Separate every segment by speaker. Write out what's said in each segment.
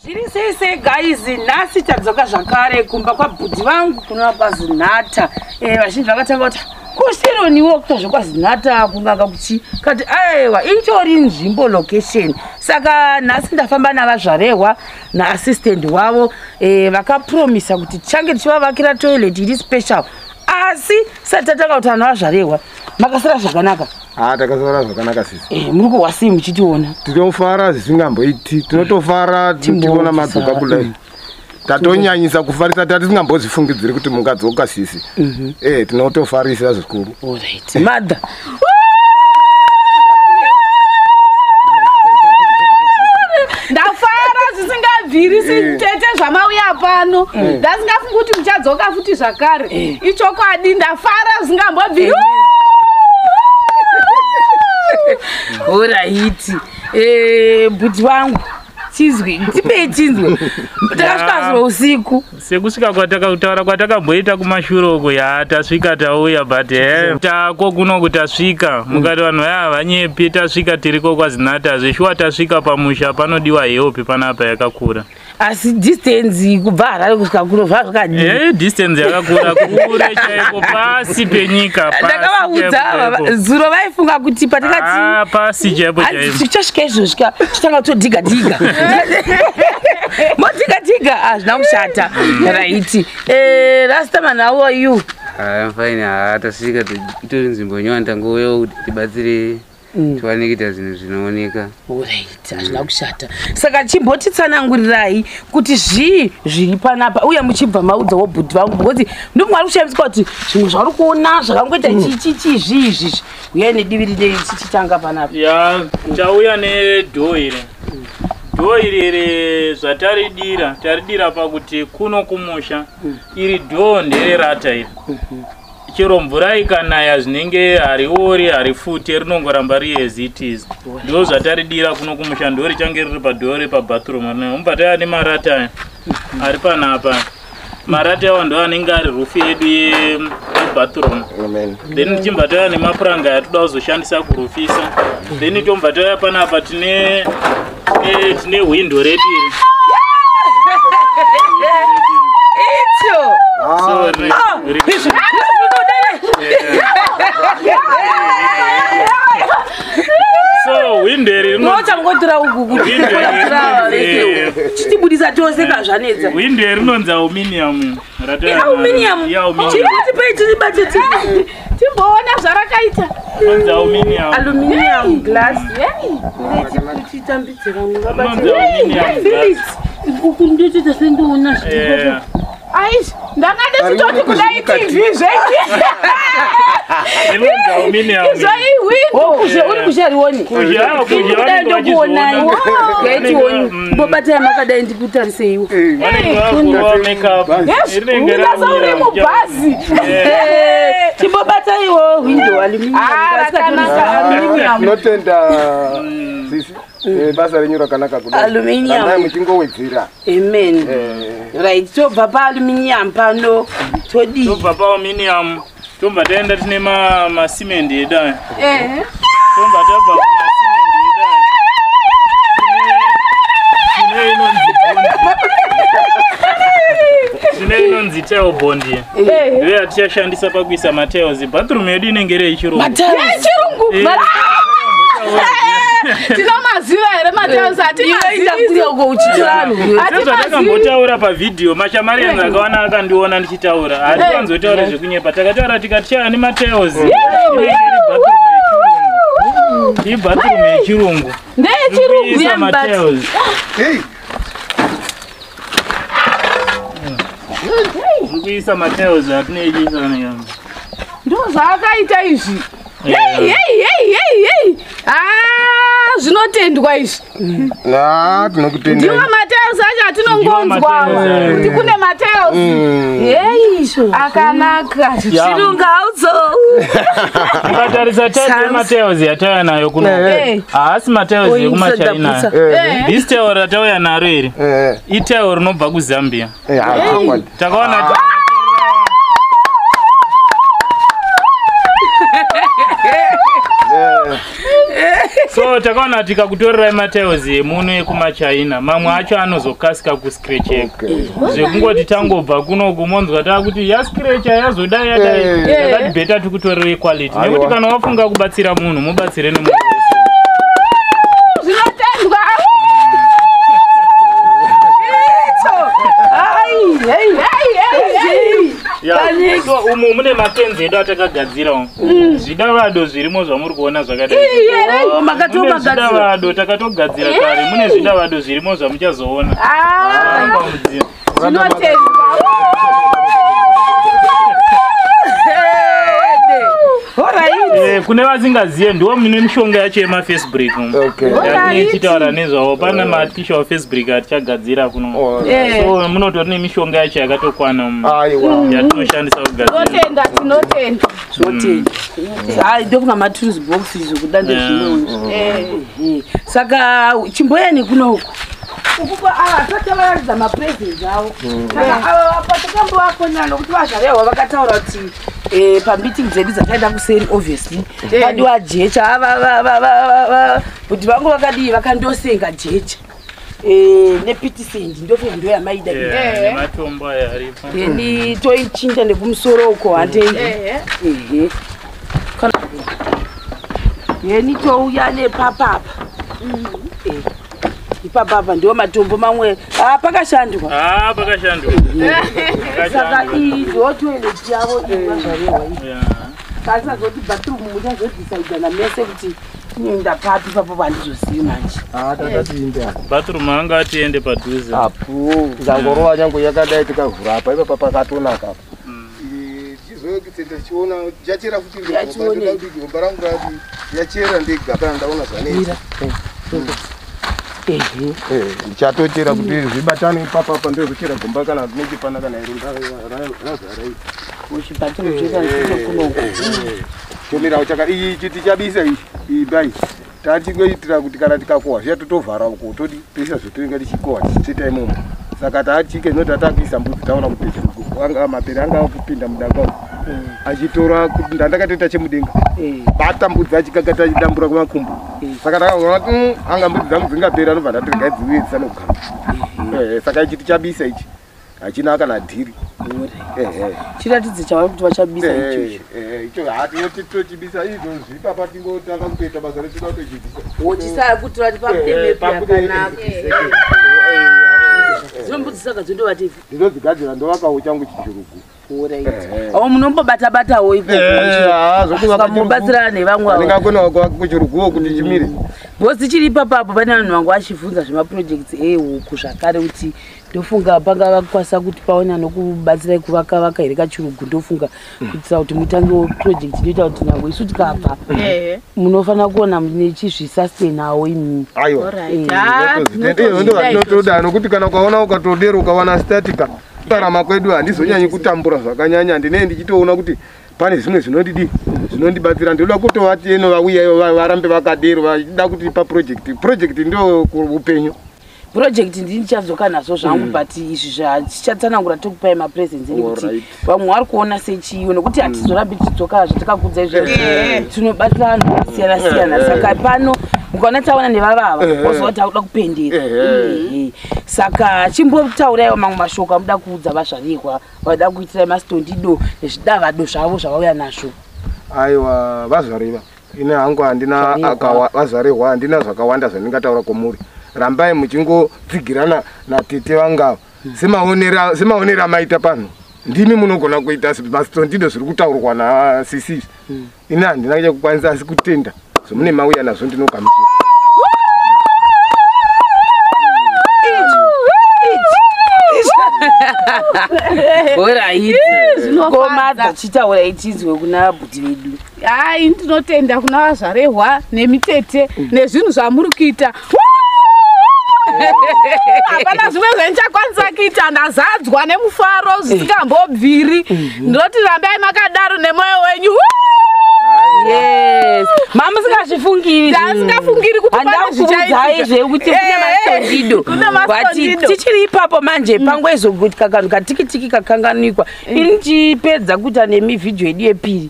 Speaker 1: Zviri sei sei guys, nhasi tadzoka zvakare kumba kwabhudhi vangu kunova kwaZinatha. Vazhinji vakatanga kuti kusironiwo kutozve kwaZinatha kunganga kuchi kati aiwa itori nzvimbo location. Saka nhasi ndafamba navazvarehwa naassistant wavo vakapromisa kuti tichange tichivavakira toilet iri special. Asi sati tatanga kuti vanhu vazvarehwa makasara zvakanaka.
Speaker 2: Takasara zvakanaka sisi.
Speaker 1: Muri kuhwa sei muchitiona?
Speaker 2: Tinofara zvisingamboiti, tinotofara tichiona madzoka kudai. Tatonyanyisa kufarisa, tatisingambozvifungidziri kuti mungadzoka sisi. Tinotofarisa zvikuru.
Speaker 1: Alright. Mother.
Speaker 3: Ndafara zvisingabviri sitete zvamauya pano. Ndasingafungi kuti muchadzoka futi zvakare. Ichokwadi ndafara zvisingambobviri.
Speaker 1: Alright. Bhuti wangu chizwi tipei chinzwe. Takasvika zuro usiku.
Speaker 4: Sekusvika kwatakataura kwatakamboita kumashure uko ya tasvika tauya but tako kuno kutasvika mukati vanhu vaya vanyepi tasvika tiriko kwaZinatha zveshuwa tasvika pamusha panodiwa help panapa yakakura.
Speaker 1: Asi distance kubva Harare kusvika kuno zvakadii?
Speaker 4: Distance yakakura kure chaiko pasi penyika.
Speaker 1: Ndakavaudza zuro vaifunga kuti patakati
Speaker 4: pasi chaipo chaipo.
Speaker 1: Tichasvika izvozvika totanga todiga diga. Modiga diga hazvina kushata. Right. Rastaman, how are you?
Speaker 5: I'm fine. Tasvika itori nzvimbo nyowani tangouya kuti tibatsire tiwane kuita zvinhu zvinooneka.
Speaker 1: Alright, hazvina kushata. Saka chimbotitsanangurirai kuti zvii zviri panapa uye muchibva maudzawo bhudhi vangu because ndimwari kushamiswa kuti zvimwe zvauri kuona zvakangoita chichi zvii izvizvi. Uyai nedivi rinei tichitanga panapa.
Speaker 4: Ya, tauya nedhoo iri. Dhoo iri zvataridira, taridira pakuti kuno kumusha iri dhoo ndererata iri. Chero mvura ikanaya zvinenge hariori harifute rinongoramba riri as it is. Ndo zvataridira kuno kumusha ndo richange riri padhoo repabathroom rino. Mubva taya nemarata aya ari panapa. Marata awa ndo anenge ari roof yedu yebathroom. Then tichibva taya nemapuranga aya toda kuzoshandisa kurufisa. Then tobva taya panapa tine window redu iri.
Speaker 1: Icho.
Speaker 4: So so window iri
Speaker 1: unochangotora uku kuti chitibudisa tose kazvanetsa.
Speaker 4: Window iri rinonzi aluminium.
Speaker 1: Aluminium. Chiripei tiribate
Speaker 3: timboona zvarakaita.
Speaker 4: Rinonzi aluminium.
Speaker 1: Aluminium glass. Titambidze vanhu vabatse. Uku ndotoita sendoona zviri.
Speaker 3: Aish, ndanga ndisitoti kudai TV zveiti.
Speaker 4: Rinonzi aluminium.
Speaker 3: Izvo iwindow.
Speaker 1: Uri kusharioni. Kudai ndokuonai. Ngaitioni. Mbobatai makadai ndikutariseiwo.
Speaker 4: Vanenge vakurwa makeup. Rinenge
Speaker 3: Uri mubhazi.
Speaker 1: Chimbobataiwo window aluminium.
Speaker 3: Rakanaka.
Speaker 2: Tinotenda sisi. Basa renyu rakanaka kudai.
Speaker 1: Aluminium.
Speaker 2: Rambai muchingowedzera.
Speaker 1: Amen. Right, tobva paaluminium pano todii?
Speaker 4: Tobva paaluminium tobva taenda tine masimendi edu aya. Tobva tabva kumasimendi edu aya. Tine inonzi bond. Tine inonzi tile bond. Ndiyo yatichashandisa pakuisa matiles. Bathroom yedu inenge iri yechirungu.
Speaker 3: Yechirungu. Tinomaziva here matiles?
Speaker 1: Atimazivi.
Speaker 4: Sezvatakambotaura pavhidhiyo, mashamarians akawana akandiona ndichitaura. Hatiwanzotaura zvekunyepa. Takataura tikati chaya nematiles. Ibathroom yechirungu.
Speaker 3: Ndeyechirungu.
Speaker 4: Tirikuisa matiles. Tirikuisa matiles atinoichisa.
Speaker 3: Ndo zvaakaita izvi. Hey, hey, hey, hey, hey. Zvinotendwa izvi.
Speaker 2: Tinokutenda.
Speaker 3: Ndiwo matiles acho atinongonzwa kuti kune matiles.
Speaker 1: Hey, izvo.
Speaker 3: Akanaka.
Speaker 1: Chirungu haudzo.
Speaker 4: Ukatarisa type yematiles yatauya nayo kuno. Haasi matiles yekumachina. This tile ratauya naro iri. Itile rinobva kuZambia. Takaona So takaona tikakutorerai matiles emuno ekumachina, mamwe acho anozokasika kuscratcheka. Zvekungoti tangobva kunoku monzwa takuti yascratcha, yazodai, yadai. Takati better tikutorere quality, nekuti kana wafunga kubatsira munhu, mubatsire nemunhu wese.
Speaker 3: Zvinotendwa.
Speaker 1: Ai, hey,
Speaker 3: hey, hey.
Speaker 4: Yeah. So umu mune mapenzi edu atakagadzira umu. Zvidavado zvirimo zvamuri kuona zvakadai.
Speaker 1: Oh,
Speaker 4: Mune
Speaker 1: makatomagadzira.
Speaker 4: zvidavado takatogadzira kare, mune zvidavado zvirimo zvamuchazoona.
Speaker 3: Ah,
Speaker 4: Pamudzimu.
Speaker 3: zvinotendwa.
Speaker 1: Alright.
Speaker 4: Kune vasingaziye, ndiwo mune mishonga yacho yemaface brick umu.
Speaker 2: Okay.
Speaker 4: Tichitaura nezvawo, pana maartificial face brick atichagadzira kuno. So munotori nemishonga yacho yakatokwana umu
Speaker 2: Aiwa.
Speaker 4: yatinoshandisa kugadzira.
Speaker 3: Tinotenda, tinotenda.
Speaker 1: Zvotenda. Hai, ndofunga matools box izvo kuda ndezvimwe. Saka chimboyani kuno uku. Uku ava tatavaratidza mapresents avo. Saka ava patakambovafonera nokuti vazvarehwa vakataura kuti pameeting dzedu dzataenda kuseri, obviously padiwa jecha. Ava kuti vangu vakadii, vakandosenga jecha nepitisend, ndofunga ndo yamaida iyi.
Speaker 4: Yeah, nematombo aya aripo.
Speaker 1: Then toichinja nekumusoro uko, handei? Ehe. Kana yeni touya nepapapa. Ipapapa ndiwo matombo mamwe. Ah, pakashandwa.
Speaker 4: Ah, pakashandwa.
Speaker 1: Saka
Speaker 4: Pakashandwa.
Speaker 1: iyi ndiwo toilet yavo iyi, vazvarehwa iyi. Kasazoti bathroom muchazodhisaidana mese kuti inoenda papi papo, handizozivi manje.
Speaker 2: Ah, tatati inde.
Speaker 4: Bathroom anga atiende padhuze.
Speaker 2: Apo ngangorova nyange yakadai, tikavhura apa, ipapa pakatonaka apa. Tichizotsenda tichiona yachera futi.
Speaker 1: Yachione.
Speaker 2: Gomba rangu rati yachera ndega kana ndaona zvanetsa.
Speaker 1: Mira. Ehe.
Speaker 2: Ndichatochera kuti zvibatane ipapapa, ndozochera gomba kana nechipana kana iro razara.
Speaker 1: Muchibathroom choita kunoku.
Speaker 2: Chomirawo chaka ichi tichabisa ichi imba iyi tatingoitira kuti kana tikakohwa zviya, totovhara uko, todi toisa zvotinenge tichikohwa tichitseta imomo. Saka taachike zvinoti tatakuisa mbudzi, taona kuti anga mapere anga kupinda mudanga umu achitora kuti ndandakatoita chemudenga, bata mbudzi achikakata achidambura kumakumbo. Saka takaona kuti anga mbudzi dzangu dzingapera, anobva ndati regai dziuye dzisanogara. Saka ichi tichabisa ichi, hachina kana dhiri. Ehe.
Speaker 1: Chiratidze chavari kuti vachabisa ichocho.
Speaker 2: Icho hatinoti tochibisa izvozvi ipapa, tingotanga kutoita basa redu tochibisa.
Speaker 1: Wochisaya kuti vati pabude mepu
Speaker 2: Pabude.
Speaker 1: yakanaka. Dzino mbudzi saka dzondovati
Speaker 2: Ndinodzigadzira, ndovakawo changu chichirugu.
Speaker 1: Avo munombobata-batawo ikoko, mubatsirana nevamwe avo.
Speaker 2: Ndingakona kuchiruguwo kuti chimire.
Speaker 1: Because tichiri ipapapo, pane vanhu vangu vachibvunza zvemaprojects ehuku zvakare, kuti ndofunga panga vakwanisa kuti paona nokubatsirai kuvaka vaka here kachirugu, ndofunga kuitira kuti mutangewo project inoita kuti nyange isu tikabva, munofanira kuona nechizvisustainawo imimi.
Speaker 2: Aiwa.
Speaker 3: Alright. Ah,
Speaker 2: Ndozvatinotoda, nokuti kana ukaona ukatodero ukawana statika kurarama kwedu, handizonyanyi kutambura zvakanyanya. Ndinee ndichitoona kuti pane zvimwe zvinondidi zvinondibatsira. Ndinoda kutovati eno vauya ivo varambe vakadero vachida kuti paproject. Project ndo upenyu.
Speaker 1: Project ndini ndichadzoka nazvo zvangu, but izvi zvatichatsanangura tokupai mapresents edu kuti vamwe vari kuona sechiyo, nokuti hatizorambi tichidzoka zvatakakudza izvozvo. Tinobatsira vanhu vakasiyana siyana. Saka pano mukaona taona nevavava, waziva kuti takuda kupendera. Ehe. Saka chimbotauraiwo mamwe mashoko amuda kuudza vazvarirwa vada kuitirai mastondido nezvidavado zvavo zvavauya nazvo.
Speaker 2: Aiwa, vazvareva, ine hangu handina
Speaker 1: Zvarehwa.
Speaker 2: Vazvarehwa, handina zvakawanda zvandingataura kwamuri. Rambai muchingotsigirana natete vangava semaonero amaita pano. Ndimi munogona kuita mastondido zviri kutaurwa nasisi. Ine handina chekukwanisa, asi kutenda zvomune mauya nazvo ndinogamuchira.
Speaker 1: Alright.
Speaker 3: Zvinofadza.
Speaker 1: Komadza, chitaurai tinzwe kuna bhuti vedu.
Speaker 3: Hai, ndinotenda kuna vazvarehwa nemitete nezvinhu zvamuri kuita. Hapana zvimwe zvandichakwanisa kuita, ndazadzwa nemufaro zvisingambobviri. Ndinoti rambai makadaro nemwoyo wenyu.
Speaker 1: Yes, mamusingazvifungiri.
Speaker 3: Ndasingafungiri kuti pane
Speaker 1: Handakuudzai
Speaker 3: zvichaitika.
Speaker 1: zvekuti kune mastondido.
Speaker 3: Kune mastondido.
Speaker 1: But tichiri ipapo manje, pangoizokuti kakanhu katikitiki kakanganikwa, ini ndichipedza kuita nemi vhidhiyo yedu yepiri.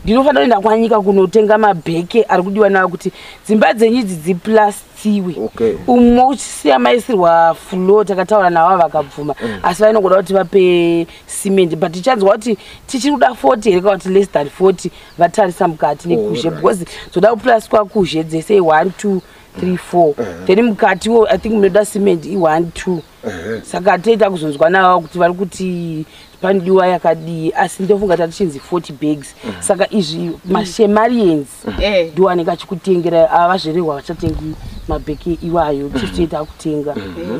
Speaker 1: Ndinofanira kuenda kwaNyika kunotenga mabheke ari kudiwa nawo kuti dzimba dzenyu idzi dziplastiwe. Umwe uchisiya maisirwa floor, takataura navo vakabvuma, asi vainongoda kuti vape cement, but tichanzwa kuti tichiri kuda 40 here kana kuti less than 40, vatarisa mukati nekuzhe, because dzoda kuplastwa kuzhe dzese 1 2 3 4, then mukatiwo I think munoda cement i1 2. Saka toita kuzonzwa navo kuti vari kuti panodiwa yakadii, asi ndofunga tatichinzi 40 bags. Saka izvi maShemarians ndiwo anenge achikutengera. Ava vazverehwa vachatengi mabheki iwayo, tichitoita kutenga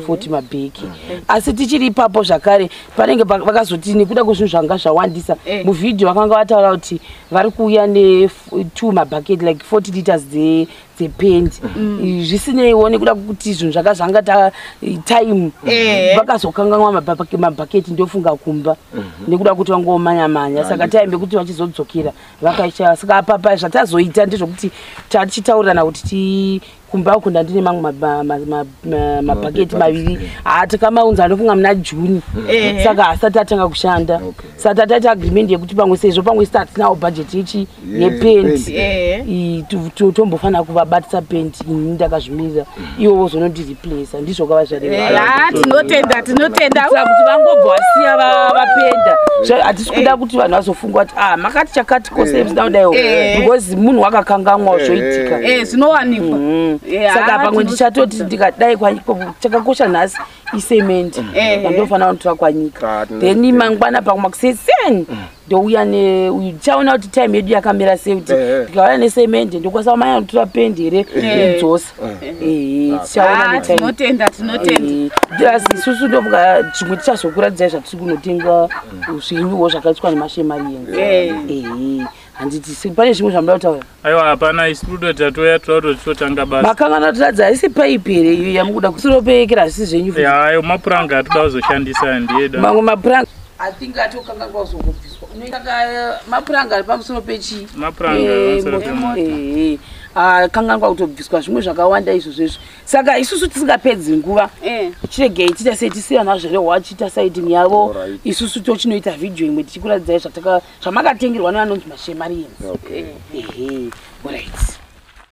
Speaker 1: 40 mabheki. Asi tichiri ipapo zvakare, panenge vakazoti nekuda kwezvinhu zvanga zvawandisa, muvhidhiyo vakanga vataura kuti vari kuuya ne2 mabhaketi, like 40 liters dzependi. Zvisineiwo nekuda kwekuti zvinhu zvaka zvanga time, vakazokanganwa mabhaketi ndofunga kumba, nekuda kuti vangomanya-manya. Saka time yekuti vachizodzokera vakaisha. Saka apapa zvatazoita ndezvokuti tachitaurirana kuti ti kumba uku ndandine mamwe mabhaketi maviri, hatakamaunza ndofunga muna June, saka hasati atanga kushanda. Saka tataita agreement yekuti pamwe sezvo pamwe isi hatinawo budget yechi yependi,
Speaker 2: Pendi.
Speaker 1: Tombofanira kuvabatisa pendi. Ini ndakazvimirira, ivo vozonondireplaca, ndizvo kava zvareva.
Speaker 3: Ha, tinotenda, tinotenda.
Speaker 1: Kuitira kuti vangobva vasiya vapenda. Hatisi kuda kuti vanhu vazofunga kuti, ah, makati chakati kose musina kudaiwo, because munhu wakakangamwa, zvoitika.
Speaker 3: Zvinowanikwa.
Speaker 1: Saka
Speaker 3: Ha,
Speaker 1: pamwe ndichatoti ndikadai chakakosha nhasi isemendi yandofanira kunotora kwaNyika.
Speaker 2: Ah,
Speaker 1: Then mangwana pamwe makuseseni ndouya neuyu, tichaona kuti time yedu yakamira sei, kuti ndikauya nesemendi ndokwanisa kumanya kunotora pendi here nedzosa. Tichaona
Speaker 3: Ah,
Speaker 1: netime.
Speaker 3: Tinotenda, tinotenda.
Speaker 1: Asi isusu ndofunga zvimwe tichazokuratidzai zvatiri kunotenga, zvinhuwo zvakaitwa nemaShemarians. Ehe, handiti pane zvimwe zvamuda kutaura?
Speaker 4: Aiwa, hapana. Isu tototi tatoya, toda kuti totanga basa.
Speaker 1: Makangana tiradza, haisi paipi here iyo yamukuda kusiropekera? Zvisi zvenyu futi.
Speaker 4: Ayo mapuranga atoda kuzoshandisa ndiyedu.
Speaker 1: Mamwe mapuranga I think atokanga kuzongobviswa. Unoitaka mapuranga ari pamusoro pechi
Speaker 4: Mapuranga ari pamusoro pemota.
Speaker 1: Kanganwa kutobviswa zvimwe zvakawanda izvozvo izvo. Saka isusu tisingapedzi nguva, chiregei tiita sei, tisiyana zverehwa achiita siding yavo. Isusu tochinoita vhidhiyo imwe tichikuratidzai zvamakatengerwa nevanonzi maShemarians. Ehe, alright.